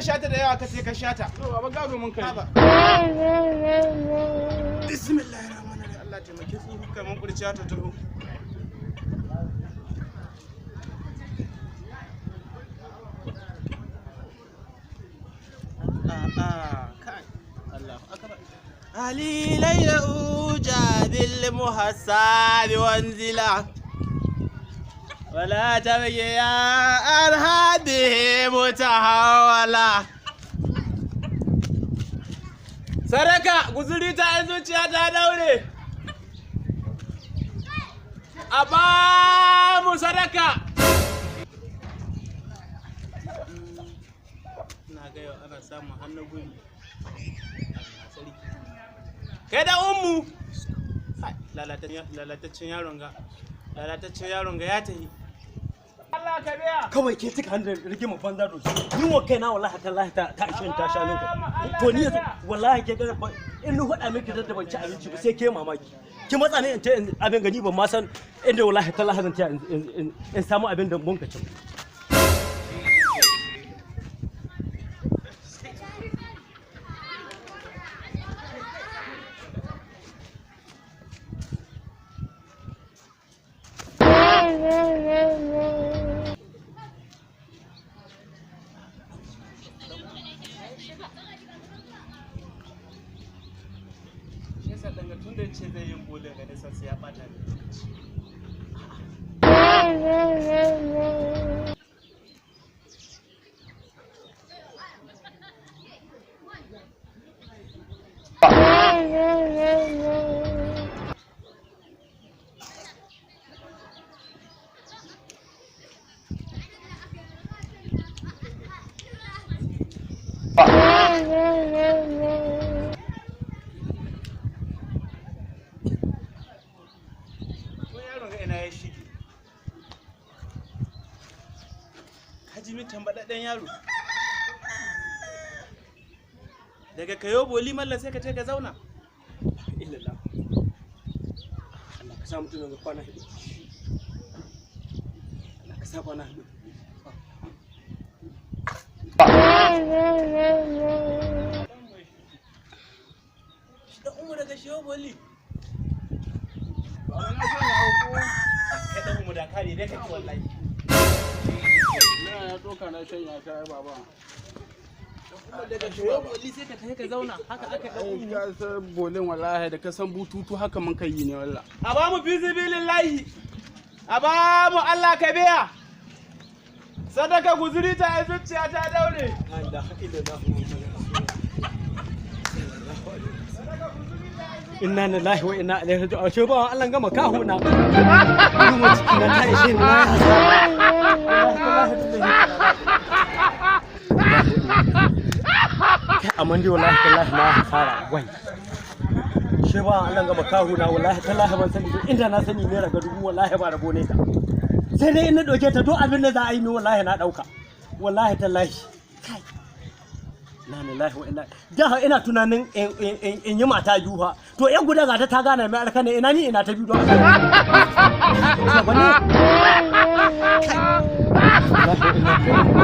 shata da yawa ka sai ka shata. To baba, gado mun kai. Haba. Bismillahir rahmanir rahim. Allah taimake tsohu kaman kurciya ta taho. A'a, kai. Allahu akbar. Ali laila uja bil muhassabi wanzila. ولا تبغي عن هذه متحولا. Sadaka guzuri ta yi, zuciya ta daure. A ba mu sadaka. Ina ga yau ana samun hannun gumi. Sarki. Kai da ummu. Kai, lalataccen yaron ga. Lalataccen yaron ga ya tafi. Allah ka biya. Kawai ke cika hannun rigima banza da su yin wa kaina. Wallahi tallahi ta ishe ni, ta sha ninka. To ni yanzu wallahi ke ga in ni faɗa miki da ban ci abinci ba, sai ke mamaki. Ki matsa ne in ta abin gani, ban ma san inda wallahi tallahi zan ta in samu abin da mun ka ci. Shi yasa danga tun da ce zai yin bole ga nisa sai ya bata ni lokaci. Ko yaron ga ina ya shige? Ka ji min tambaɗaɗɗen yaro. Daga kayo boli mallan sai ka ce ka zauna. Illallah. Allah ka sa mutum ga kwana hudu. Allah ka sa kwana hudu. Shi dan umu daga shiyo boli. Baba, na so na auko. Kai dan umu da kare dai kake wallahi. Na ya doka na shanya ta ai baba. Umar daga shiyo boli sai ka tafi ka zauna haka aka dan Ai umu. ka san bolin, wallahi da ka san bututu haka mun kai yi ne wallahi. A ba mu fizibilillahi. A ba mu, Allah ka biya. Sadaka guzuri ta yi, zuciya ta daure. La ilaha illallah Muhammadur rasulullah. Inna lillahi wa inna ilaihi raji'un. Ashe ba Allah gama kahu na. Yunwa ciki na ta ishe ni, na yi hasara. Wallahi tallahi. Kai, amma dai wallahi tallahi na hasara wai. Ashe ba Allah gama kahu na, wallahi tallahi ban sani ba. Inda na sani ne raga dubu, wallahi ba rabo ne ta. Sai dai in na ɗauke ta, duk abin da za a yi ni wallahi na ɗauka. Wallahi tallahi. Kai. Na lillahi wa inna da ina tunanin in yi mata biyu fa. To yan guda ga ta ta gane mai alkane, ina ni ina ta biyu, don Allah. Ba ne. Kai. Wallahi wa inna.